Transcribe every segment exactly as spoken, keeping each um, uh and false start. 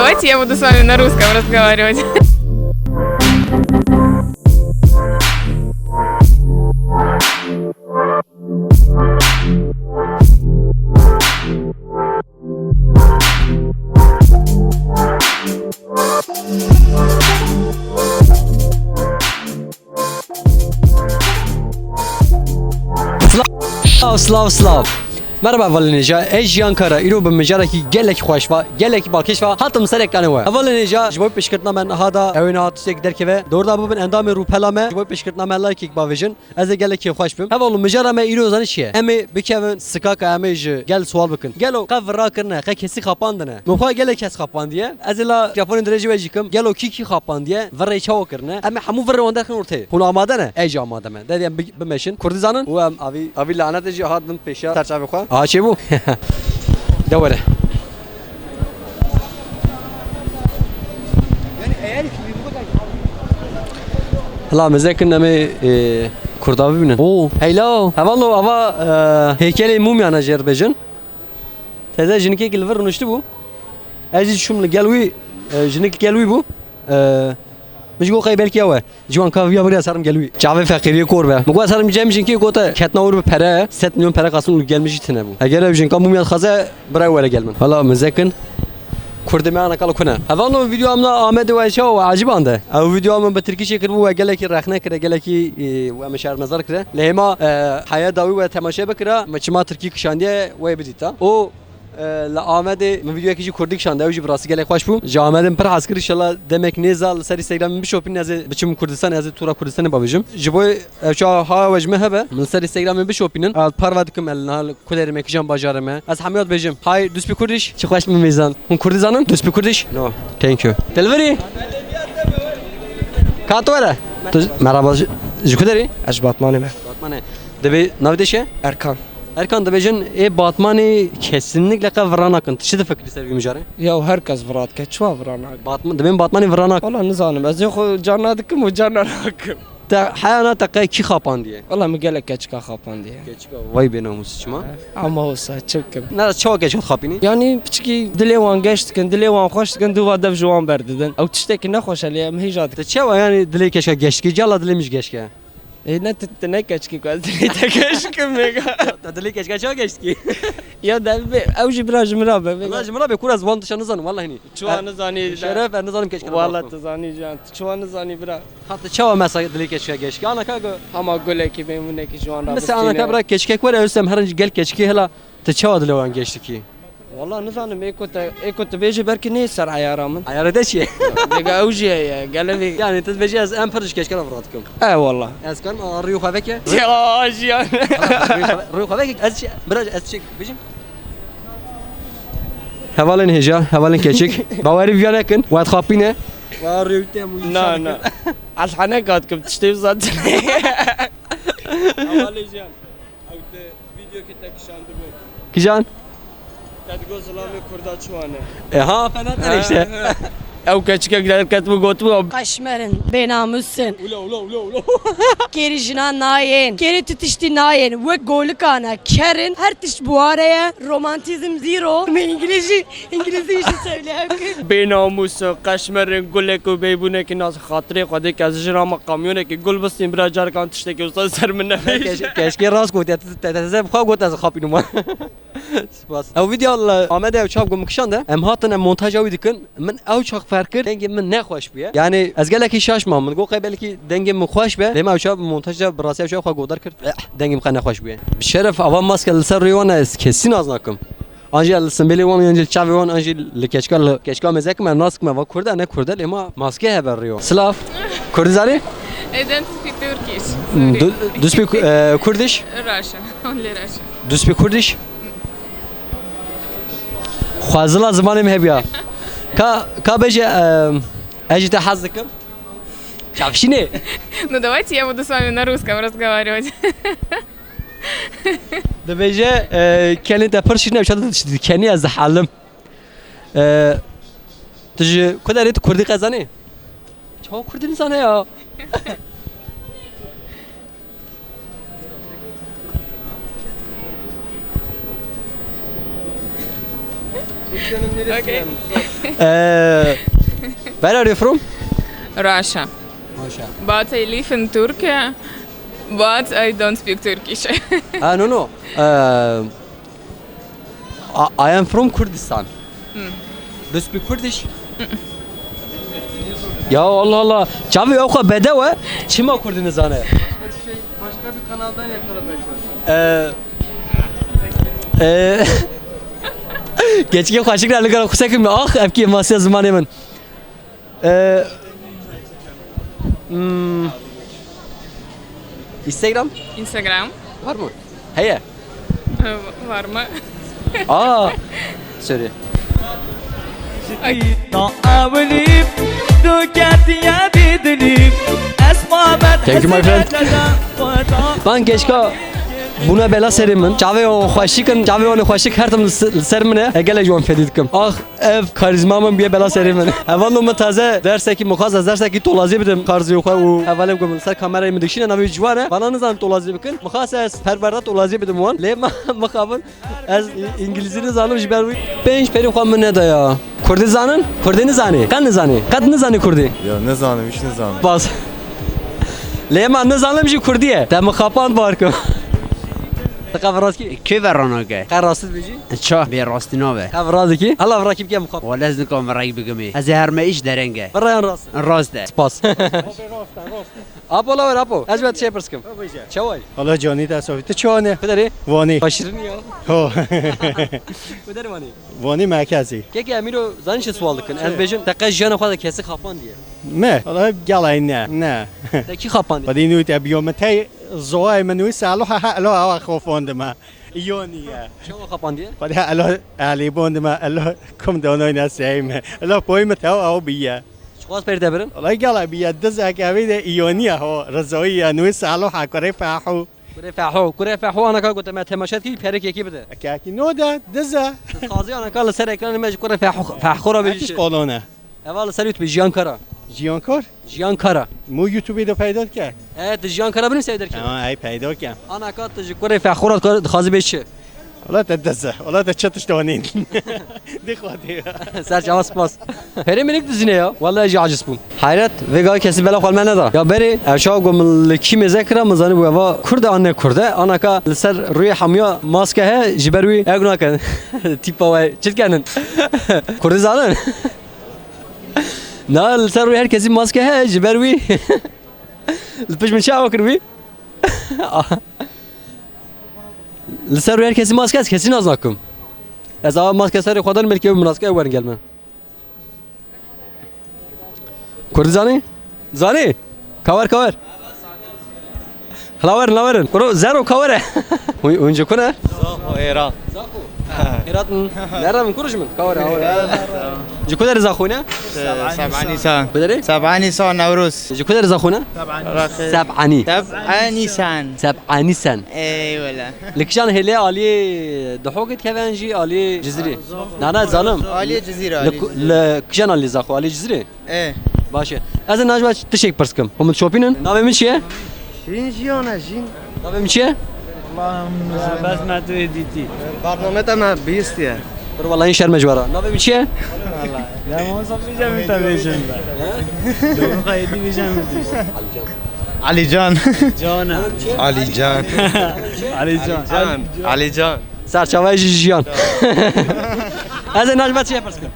Давайте я буду с вами на русском разговаривать. Slav, slav, slav. Merhaba hevalên hêja, ez Jiyan Kara, îro bi mijarekî gelekî xweş ve, gelekî balkêş ve hatim ser ekranê we. Hevalên hêja, ji bo pêşkirtina me niha da, ew ê niha tiştek derkeve, dor da bibin endamê rûpela me, ji bo pêşkirtina me likeek bavêjin, ez ê gelekî xweş bim. Hevalno, mijara me îro zanî çi ye? Em ê bikevin sikaka, em ê ji gel sual bikin. Gelo qe vira kirine, qe kesî xapandine? Min xwe gelek kes xapandiye. Ez ê la mîkrofonê dirêjî we jî kim. Gelo kî kî xapandiye? Virê çawa kirine? Em ê hemû virê wan derxin ortê. Hûn amade ne? Ez jî amade me. De em bi-, bimeşin. Kurdî zanin? Û em avî, avî lanetê jî hat bin pêşiya ser çavê xwe. Aha çêbû. De were. Hila mizek in em ê, e, Kurda bibînin. Oo, heyla. Hevalno, ava, e, heykelê mumyana jê re bêjin. Teze jinikek li vir rûniştibû. Ez jî çûm li gel wî, e, jinik gel wî bû. E, min jî got qey belkî ew e. Ciwan ka viya bigire ser min gel wî. Çavê feqîriyê kor be. Min got ser min cem jinkê gote ketna wir bi pere, sed milyon pere xastin û gel min jî tine bû. Eger ew jinka mumya dixwaze, bira were gel min. Hala mizek in. Kurdê me ana kal kune. Hevalno, vîdyoya min Amedê we çawa we ecibande. Ew vîdyoya min bi tirkî çêkiribû, we gelekî rexne kire, gelekî, e, we min şermezar kire. Lê hêma, e, heya dawî we temaşe bikira, me çima tirkî kişandiye, we bidîta. Û, e, li Amedê min vîdyoyekî jî kurdî kişandiye, ew jî bi rastî gelek xweş bû. Ji Amedê min pir hez kir, înşallah demek nêza li ser Instagram min bişopînin, ez ê biçim Kurdistanê, ez ê tûra Kurdistanê bavêjim. Ji bo ev çawa haya we ji min hebe, min li ser Instagramê bişopînin. Ez parve dikim, ez li niha li Ku derê me, kîjan bajarê me? Ez hemiya dibêjim. Hi, do you speak Kurdish? Çi xweş min mêzan. Hûn kurdî zanin? Do you speak Kurdish? No. Thank you. Te li vir î? Ka tu were? Tu ji, merhaba, ji, ji ku derî? Ez ji Batmanê me. Batmanê. Dibê navê te çi ye? Erkan. Erkan, dibêjin ê Batmanê kesinlikle qe vira nakin. Tu çi difikirî ser vî mijarê? Ya her kes vira dike. Çiwa vira nake? Batman, dibên Batmanê vira nakin. Wala nizanim. Ez ê xwe carna dikim û carna nakim. Te heyana te qey kî xapandiye? Wala min gelek keçika xapandiye. Keçika vay bênamûs çima? Ama olsa çi bikim? Ne, çawa keçik xapînî? Yanî piçikî dilê wan geş dikin, dilê wan xweş dikin, dûva dev ji wan berdidin. Ew tiştekî nexweş e lê em hêja dikin. Te çawa yanî dilê keçika geş dikî? Cala dilê min jî geşke. Ê ne tu, tu ne keçikî ku ez dilê te geş kim mêga. Te dilê keçika çawa geş dikî? Ya de be, ew jî bira ji min re be. Bira ji min re be, kur ez wan tişta nizanim, wallahî nî. Çiwa nizanî? Şeref, ez nizanim keçika. Walla tu zanî can. Tu çiwa nizanî bira? Ha, tu çawa mesela dilê keçika geşkî? Ana ka go. Hama gulekî bêmûnekî ji wan re. Mesela ana ka bira keçikek were, ew sem herin gel keçikê hela. Tu çawa dilê wan geş dikî? Walla nizanim, ê ku te, ê ku tu bêjî belkî nê ser eyara min. Eyara te çi ye? Vêga ew jî heye, gelê vê. Yani tu dibêjî ez em pir ji keçikana vira dikim. E walla. Ez karim a rûyê xwe veke? Ya jiyan. Rûyê xwe ve-, rûyê xwe veke, ez çi, bira ez çi bêjim? Hevalên hêja, hevalên keçik. Bawerî viya nekin, we dixapîne. Wa rûyê te mû. Na, na. Ez hene kat kim, tiştê zaten. Hevalê jiyan. Ew te vîdyoyekê te kişandibû. Kijan? Te digot zilamê Kurda çi wan e? E, ha, fena te işte. Ew keçikek derketibû gotibû. Kaşmerin, bênamûs in. Ula, ula, ula, ula. Kêrî jinan nayên, kêrî tu tiştî nayên. Wek golikan e, ker in, her tişt buhare ye. Romantîzm zero. Min îngilîzî, îngilîzî jî söyleyemkin. Bênamûs in, qeşmer in, gulek û beybûnekî nas. Xatirê Xwedê ke ez jin ama kamyonekî gul bistîn, bira carikan tiştekî wisa ser min nebêje. Keş-, keşkê rast gotiye, te, te, te, te bi xwe got ez xapînim. Spas. Ew vîdeo li Amedê ew çav got min kişande. Em hatin em montaja wî dikin. Min ew çax ferq kir, dengê min nexweş bûye. Yani ez gelekî şaş mam. Min got qey belkî dengê min xweş be. Lê me ew çav montaja bi rastî ew çav xwe godar kir. Eh, dengê min qe nexweş bûye. Bi şeref ava maske li ser rûyê wan ez kesî nas nakim. An jî li simbêlê wan, an jî li çavê wan, an jî li keçika, li keçika mêze kim, em nas kim, eva Kurd e, ne Kurd e, lê ma maske hebe rêyo. Silav. Kurdî zanî? I don't speak Turkish. Do, do you speak, eh, Kurdish? Russian, only Russian. Do you speak Kurdish? Xwezila zimanê min hebiya. Ka, ka bêje, eh, ez ji te hez dikim. Çavşînê. Ну, давайте я буду с вами на русском разговаривать. Dibêje, e, kenê te pir şîrîn e, çawa tu dişitî kenî ez dihelim. E, tu ji ku derê, tu kurdî qe zanî? Çawa kurdî nizane ya? Okay. Uh, where are you from? Russia. Russia. But I live in Turkey, but I don't speak Turkish. Ah, no, no. Uh, I, I am from Kurdistan. Do you speak Kurdish? Ya Allah Allah. Çavê ew xwe bedew e. Çima Kurdî nizane? Başka bir kanaldan yakaladılar şu an. Ee, ee, Keçikê xweşik re li gel xwe sekim. Ax, ev kê masiya zimanê min. Ee, hmm, Instagram? Instagram. Var mı? Heye. Ee, var mı? Aa, sorry. Ay. Thank you, my friend. Van keçika bûne bela serê min. Çavê wan xweşik in, çavê wan xweşik her tim li se-, li ser min e. E, gelek ji wan fedî dikim. Ax, ev karîzma min bûye bela serê min. Hevalno min taze dersekî mixwast ez dersekî tolazî bidim karzê xwe û hevalê ku min li ser kamerayê min dikişîne navê wî Ciwan e. Vana nizanim tolazî bikin. Mixwast ez perwerda tolazî bidim wan. Lê me mixabin. Ez î-, îngilîzî nizanim, ji ber wî pênc perî xwe min nedaya. Kurdî zanin? Kurdî nizanî? Qet nizanî? Qet nizanî kurdî? Ya, nizanim, hiç nizanim. Bas. Lê ma nizanim jî kurdî ye. Te min xapand barkim. Te qe virazkî? Kê veranake? Qe rastî dibêjî? Ça, bê rastî nabe. Qe virazkî? Hala virakî bike min xap. Wele ez nikom virak bikimî. Ez ê her me îş dereng e. Virayan rast. Rast e. Spas. Apo, lawer, apo. Ez ji we tiştê pirs kim. Çawa yî? Hala canî te sofî. Tu çawa ne? Ku derê? Vanî. Şîrîn ya. Ho. Ku derê Vanî? Vanî merkezî. Kekê em îro zanî çi sual dikin? Em bêjin, te qe jiyana xwe de kesî xapandiye? Me? Hala gelay ne. Ne. Te kî xapandiye? Xwedî nû te biyo min tey zoyê min wî salo ha ha elo awa xofandime. Yoniye. Çawa xapandiye? Xwedî elo elî bondime elo kum donoyne seyme. Elo poyme tew ew biye. Çiqas pêr te birin? Wala gela bîye dizek evî de îyonî ye ho, Rizayî ye, nû Salo ha, kurê Fehû. Kurê Fehû, kurê Fehû anaka gote me temaşe dikî, perek yekî bide. Kekî no de, diz e. Xazî anaka li ser ekranê me ji kurê Fehû, Fehû re bêjî. Etiş kolone. Eva li ser YouTube Jiyan Kara. Jiyan Kar? Jiyan Kara. Mu YouTube de peyda dike. Evet, Jiyan Kara benim sevdir ki. Tamam, ey peyda ke. Anaka tu ji kurê Fehû re dixwazî bê çi? Wala te diz e, wala te çi tişt anîn. Di xwe dê. Ser çava spas. Perê minik dizîne ya. Wallahî jî aciz bûm. Heyret, vê gavê kesî bela xwe li me neda. Ya berê, ev çawa ku min li kî mêze kira, min zanîbû eva Kurd e an ne Kurd e. Anaka li ser rûyê hemûya maske he, ji ber wî ew nake. Tîpa we çi dikenin? Kurdî zanin? Na, li ser rûyê her kesî maske he, ji ber wî. Li pişt min çi awa kir wî? Li ser rûyê her kesî maske, ez kesî nas nakim. Ez awa maske serê xwe dan, belkî ew minaske ew werin gel me. Kurdî zanî? Zanî? Kawer, kawer. Hilawerin, hilawerin. Kuro, zero kawere. Hûn, hûn ji ku ne? Zaxo, Êra. Zaxo. Êra din. Nere min, kuro ji min? Kawere, kawere. Ji ku derê Zaxo ne? Seb'a Nîsan. Ku derê? Seb'a Nîsan, Newroz. Ji ku derê Zaxo ne? Seb'anî. Seb'a Nîsan. Seb'a Nîsan. Ey wele. Li kîjan hêlê aliyê Dihokê dikeve an jî aliyê Cizîrê? Na, na, zalim. Aliyê Cizîrê, Li aliyê ku-, Cizîrê. Li kîjan aliyê Zaxo? Aliyê Cizîrê? E. Baş e. Ez ê najma tiştek pirs kim. Hûn min dişopînin? Navê min çi ye? Jîn, Jiyan e, Jîn. Navê min çi ye? Allah'ım, bes me tu edîtî. Bername te me bihîstiye. Qurban, wallahî şerm e ji we re. Navê min çi ye? Wallahî. Ya, ma sabî cemî te bêjin be. He? Doğru, haydi bêjin mi? Alican. Can. Alican. Alican. Alican. Serçavayê jî jiyan. Ez ê najma çi ye pirs kim.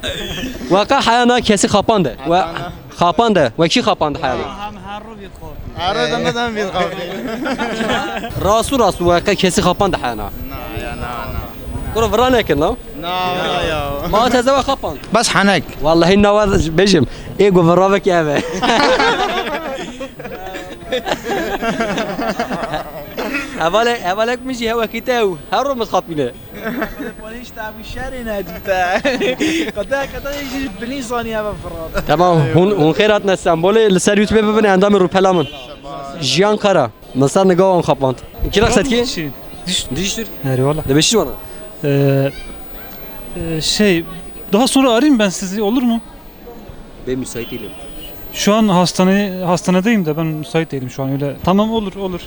Weqa heyana kesî xapande. We xapande. We kî xapand heyana? Hem her ro vî xapî. Her ro deme deme vî xapî. Rastu rastu weqa kesî xapande heyana? Na ya, na, na. Kuro vira nekin la? Na ya. Ma te zewa xapand. Bes henek. Wallahî nawa bêjim. Ê ku vira vekî ev e. Hevalek, hevalek min jî hewekî te ew. Her ro min xapîne. Polîs te bu şerê nedîte. Qede, qede jî binî zanî eve firat. Tamam, hûn, hûn xêr hatine Stenbolê. Li ser YouTube bibin endamê rûpela min. Jiyan Kara. Min ser nigawan xapand. Kî reqset kî? Diş. Diş Türk. Eyvallah. Dibê çi ji wana? Ee, e, şey, daha sonra arayayım ben sizi, olur mu? Ben müsait değilim. Şu an hastane, hastanedeyim de ben müsait değilim şu an öyle. Tamam, olur, olur.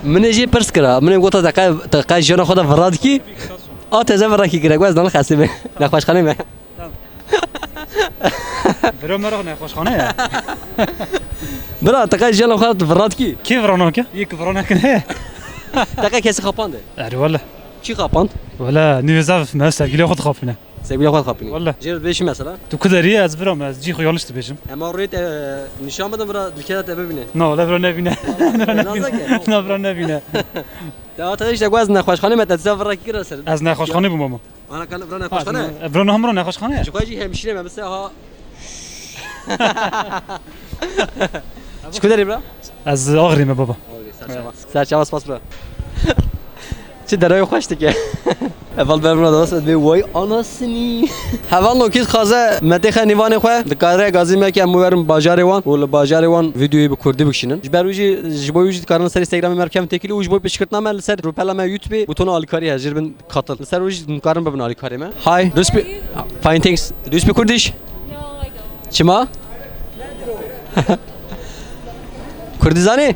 Min ê jê pirs kira. Min ê gota te qe, te qe jiyana xwe de vira dikî? A teze virakî kire, ez dan xesê me. Nexweşxanê me. Bira me re nexweşxane ye. Bira, te qey jiyana xwe virat kî? Kê vira nake? Yek vira nake ne? Te qey kesî xapande? Erê wele. Kî xapand? Wele, nîvê zaf me sevgiliya xwe dixapîne. Sevgiliya xwe dixapîne? Wele. Jê re dibêjî mesela? Tu ku derî ye, ez vira me, ez cî xwe yanlış dibêjim. Ema rêt, e, nîşan bidin vira dilkeda te bibîne. Na, wele vira nebîne. Wele, wele nebîne. Naza ke. Na, vira nebîne. Te ata işte ku ez nexweşxanê me, te dizê vira kî kira ser? Ez nexweşxanê bûm ama. Ana kan vira nexweşxane? Ha, vira nexweşxane? Ji xwe jî hemşîre me, mesela ha. Ji ku derê bira? Ez Axirî me baba. Axirî, serçava. Serçava, spas bira. Çi derayê xweş dike. Heval ber bira da bas, ez bê way anasını. Heval no kî dixwaze me têxe nîvanê xwe, dikare gazî me ke em werin bajarê wan û li bajarê wan vîdeoyê bi kurdî bikişînin. Ji ber wî jî, ji bo wî jî dikarin li ser Instagramê me re bikevin têkilî û ji bo pêşkirtina me li ser rûpela me YouTube bûtona alîkarî heye, jê re bin katıl. Li ser wî jî dikarin bibin alîkarê me. Hi, do you speak, fine, thanks. Do you speak Kurdish? No, I don't. Çima? Kurdî zanî?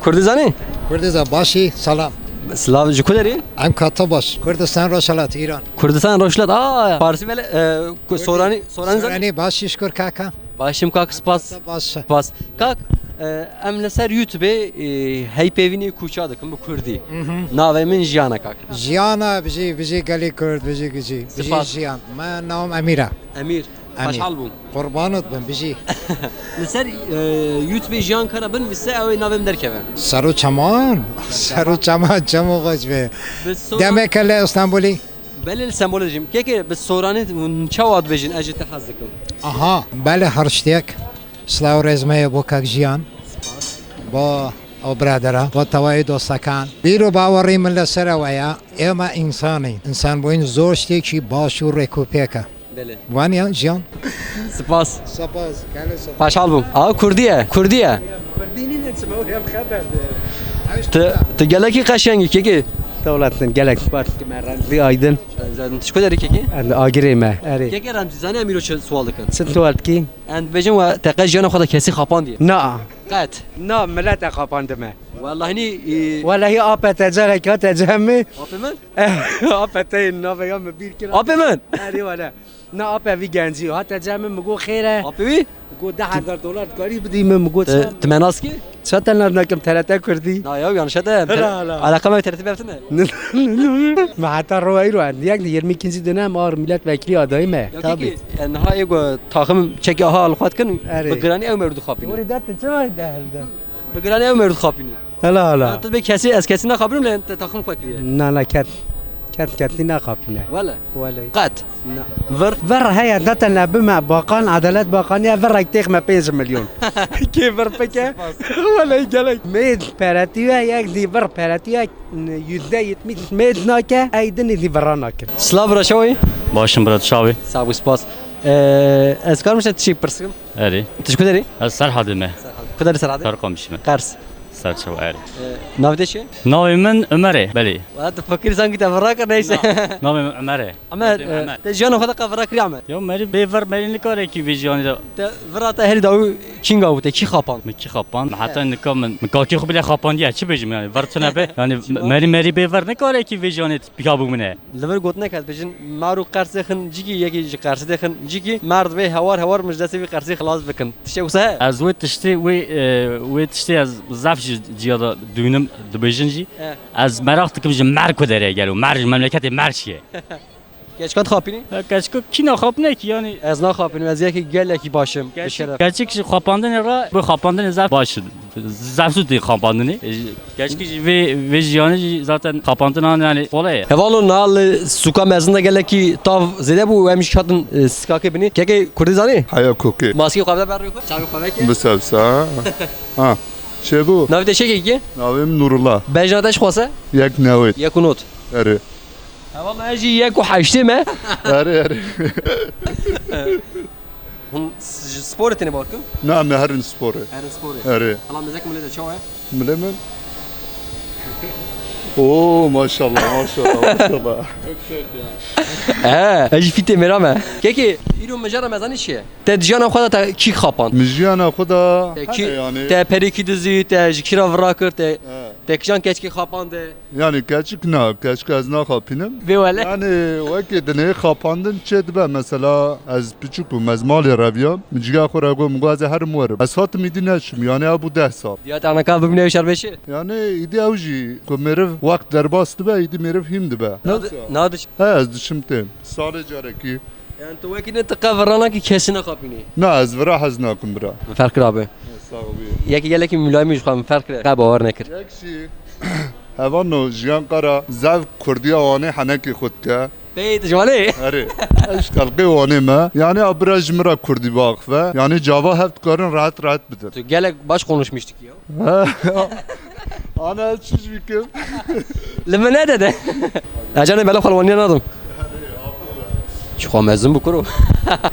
Kurdî zanî? Kurdî za başî, selam. Silav, ji ku derî? Em Katabaş, Kurdistan Rojhilat, Îran. Kurdistan Rojhilat, aa, Farsî bele, e, ku-, Soranî, Soranî zanî? Soranî başî, şikir kaka. Başim kak, spas. Baş. Spas. Kak, e, em li ser YouTube, e, heypêvînê kûça dikin bi kurdî. Mhm. Navê min Jiyana kak. Jiyana, bijî, bijî gelê Kurd, bijî gijî. Bijî Spas. Jiyan. Me navim Emîr e. Emîr. Emîr. Xweşhal bûm. Qurbanot bim, bijî. Li ser, e, YouTube Jiyan Kara bin, wî se ew ê navê min derkeve. Ser û çeman. Ser û çeman, çemo xweş be. Bi Soran- Demeke li Stenbolî. Belê li Stenbolê dijîm. Kekê bi Soranî hûn çawa dibêjin, ez ji te hez dikim? Aha, belê her tiştek. Silav û rêz me ye bo kak Jiyan. Bo ew biradera, bo tewayê dostekan. Bîr û bawerî min li ser ew e ya, ême însan in. Însanbûn zor tiştekî baş û rêkûpêk e. Belê. Van ya Jiyan? Spas. Spas, gelek spas. Paşal bûm. Aa, Kurdî ye, Kurdî ye. Kurdî nîne çima, ew hem xeber de. Tu, tu gelekî qeşeng î, kekê. Dewletin gelek spas, me remzî aydin. Zaten tu ji ku derî kekê? Em Agirê me, erê. Kekê remzî zanî em îro çi sual dikin? Çi sual dikî? Em dibêjin we te qet jiyana xwe de kesî xapandiye? Na. Qet. Na, milet e xapandime. Wellahî nî, e, Wellahî ape te carek hate cem min. Apê min? Ape te navê ya min bîr kira. Apê min? Erê wele. Na ape vî gencî hate cem min, min got xêr e. Apê wî? Got deh hezar dolar dikarî bidî min, min got çi? Tu me nas kî? Çatel nas nakim, T R T Kurdî. Na ya, yanlış hate. Hala, hala. Alaka me T R T bertine. Me heta rowa îro, yek di yirmi ikinci dönem ağır milletvekili adayı me. Ya tabii ki. Kekê, e, niha ê ku taxim çekî aha li xwe dikin, Erê. Bi giranî ew mewrûd xapîne. Orî dertin çi var dehilde? Bi giranî ew mewrûd xapîne. Hala, hala. Ya tu bê kesî, ez kesî naxabirim lê te taxim xwe kiriye. Na, na, ket. Ket, ketî naxapîne. Wele. Wele. Qet. Na. Vir. Vir heye, zaten ne bime bakan, Adalet Bakanı ya, vir ek têx me pênc milyon. Kê vir pike? Wele gelek. Mêd peretiye, yek dî vir peretiye, yüzde yetmiş mêd nake, ey dinî dî vira nakin. Silav bira, çawî? Başim bira, tu çawî? Sağ ol, spas. Ee, ez karim işte tişik pirsim. Erê. Tu ji ku derî? Ez Serhadê me. Serhad. Ku derî Serhadê? Serqamîşê me. Qers. Serçewa, erê. Ee, navê te çi? Navê min Ömer e, belê. Wala tu fakir sanki te vira kir, neyse. Na. Navê min Ömer e. Ömer, Navê min e, Ömer. Te jiyana xwe de qe vira kiriye Ömer? Yo, merî bê vir, merî nikare kî vê jiyanê de. Te vira te herî dawî kînga bû, te kî xapand? Min kî xapand? Min heta nika min, min kakê xwe bile xapandiye, çi bêjim yani? Vir tune be, yani merî, merî bê vir nikare kî vê jiyanê piya bû min e. Li vir gotinek heye, dibêjin, mar û qersê xin cîkî, yekî ji qersê de xin cîkî, mar divê hewar hewar min ji destê vî qersê xilas bikin. Tiştê wisa heye? Ez wê tiştê, wê, e, wê tiştê ez zaf ji ciya de dûnim, dibêjin jî. He. Ez meraq dikim ji mer ku derê gelo, mer ji memleketê mer çi ye? Keçika dixapînî? Ya keçika kî naxapîne ki yani? Ez naxapînim, ez yekî gelekî baş im, bi Keçik, şeref. Keçik ji xapandinê re, bi xapandinê zaf baş in. Zaf zû tê xapandinê. E, Keçikî jî vê, vê jiyanê jî zaten xapandina yani kolay ye. Hevalo, niha li sûka mezin de gelekî tav zêde bû û em jî hatin, e, sikakê binî. Kekê kurdî zanî? Heya kokê. Maskê xwe bide ber rûyê xwe. Çavê xwe veke. Bi sev sa. Ha. Çêbû? Navê te çi ye kekê? Navê min Nurullah. Bejna te çi xwase? Yek newêd. Yek û nod. Erê. Heval me jî yek û heştê me. Erê, erê. Hûn s-, ji sporê tenê bawer dikin? Na, me herin sporê. Herin sporê. Erê. Hala mezek milê de çawa ye? Milê min? Oo, maşallah, maşallah, maşallah. Çok sert ya. He, ez jî fîtê mêra me. Kekê, îro mijara me zanî çi ye? Te di jiyana xwe de te kî xapand? Min jiyana xwe de Te kî, hene yani. Te perê kî dizî, te ji kî re vira kir, te He. Te kîjan keçikî xapande? Yani keçik na, keçik ez naxapînim. Bê wele. Yani wekî dinê xapandin çê dibe, mesela ez piçûk bûm, ez malê reviyam, min cîga xwe re got, min got ez ê herim werim. Ez hatim îdî neçûm, yani ew bû deh sal. Ya te anaka bibîne şerbeşê? Yani îdî ew jî ku mêriv wext derbas dibe, îdî mêriv hîm dibe. Nadi, nadi. He, ez diçim têm. Salê carekî. Yani tu wekî ne tu qe virana ki kesî nexapînî. Na, ez vira hez nakim bira. Min ferq kira be. Sağ ol. Yekî gelekî mûlayim jî xwe min ferq kire. Qe bawer nekir. Yek jî hevan o jiyan qara zev kurdiya Wanê henekê xwe dike. Beyt ji Wanê. Erê. Eş xelqê Wanê me. Yani a bira ji min re kurdî biaxive. Yani cava hev dikarin rahat rahat bidin. Tu gelek baş konuşmuştuk ya. Ana ez çi ji bikim? Li min nede de. Ecanê bela xwe li Wanê nadim. Çi xwe mezin bi kuro.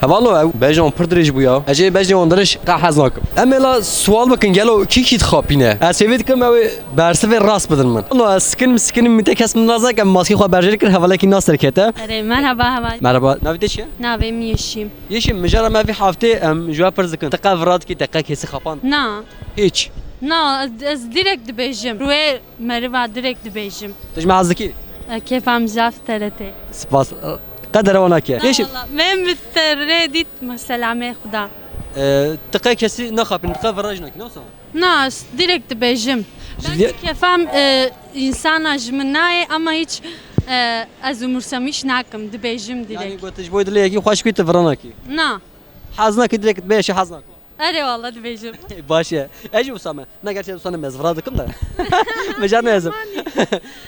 Hevalo ew bejan pir dirêj bû ya. Ez ê bejnê wan dirêj qe hez nakim. Em ê la sual bikin gelo kî kî dixapîne? Ez hêvî dikim ew ê bersivê rast bidin min. Wala ez sikinim sikinim min te kes min nas nake, em maskê xwe berjêr kir hevalekî nas derkete. Erê, merhaba, heval. Merhaba, navê te çi ye? Navê min Yeşîm. Yeşîm, mijara me vî heftê em ji we pirs dikin. Te qe vira dikî, te qe kesî xapand? Na. Hiç. Na, ez, ez direkt dibêjim. Rûyê meriva direkt dibêjim. Tu ji me hez dikî? E, kêfa min zaf T R T. Spas. Qe derewa nake. Yeşîm. Valla, me bi T R T dît mesela me xuda. E, tu qe kesî naxapîn, tu qe vira jî nakî, ne wisa? Na, ez direkt dibêjim. Ji Ben vê- kêfa min, e, însana ji min nayê ama hiç, e, ez umursamîş nakim, dibêjim Yani direkt. got tu ji bo dilê yekî xweş kî tu vira nakî. Na. Hez nakî direkt bêje hez nakî. Erê, valla dibêjim. Baş e. Ez jî wisa me. Ne gerçi wisa ne me ez vira dikim de. Mecar ne ezim.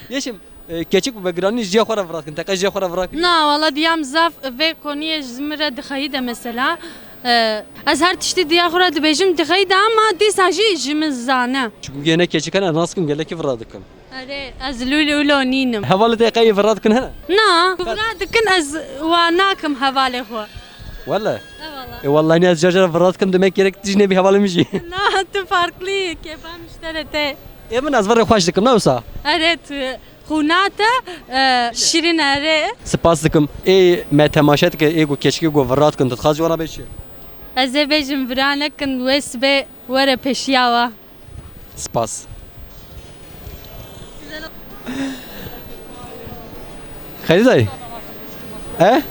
Yeşîm, e, keçik bû be giranî ji xwe re vira dikin. Te qe ji xwe re vira dikin. Na, valla diyam zaf vê koniyê ji min re dixeyî de mesela. E, ez her tiştî diya xwe re dibêjim dixeyî de ama dîsa jî ji min zane. Çünkü yine keçik hene, nas kim gelekî vira dikin. Erê, ez lûl ûlo nînim. Hevalê te qe vira dikin hene? Na, vira dikin ez wa nakim hevalê xwe. Wele. Eyvallah. E, wallahî ez car car vira dikim, demek gerek tu jî nebî hevalê min jî. Na, tu farklı, kêfa min ji T R T. E, min ez vira xweş dikim, ne wisa? Erê, tu xûna te, e, şîrin erê. Spas dikim. Ê me temaşe dike, ê ku keçikê ku vira dikin, tu dixwaz ji wana bê çi? Ez ê bêjim vira nekin, wê sibê were pêşiya wa. Spas. Xeyrî dayî. E?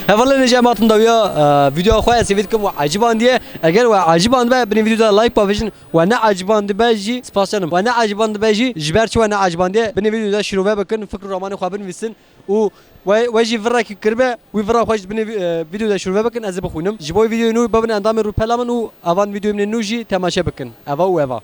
Hevalên êcem hatin dawiya, e, vîdyoya xwe, ez hêvî dikim we ecibandiye. Eger we ecibandibe, binê vîdyoya like bavêjin. We ne ecibandibe jî, spas canım. We ne ecibandibe jî, ji ber çi we ne ecibandiye, binê vîdyoya şîrove bikin, fikr û ramanê xwe binivîsin. Û we, we jî virekî kiribe, wî vira xwe ji binê vî-, e, vîdyoya şîrove bikin, ez ê bixwînim. Ji bo vîdyoyê nû bibin endamê rûpela min û evan vîdyoyê min ê nû jî temaşe bikin. Eva û eva.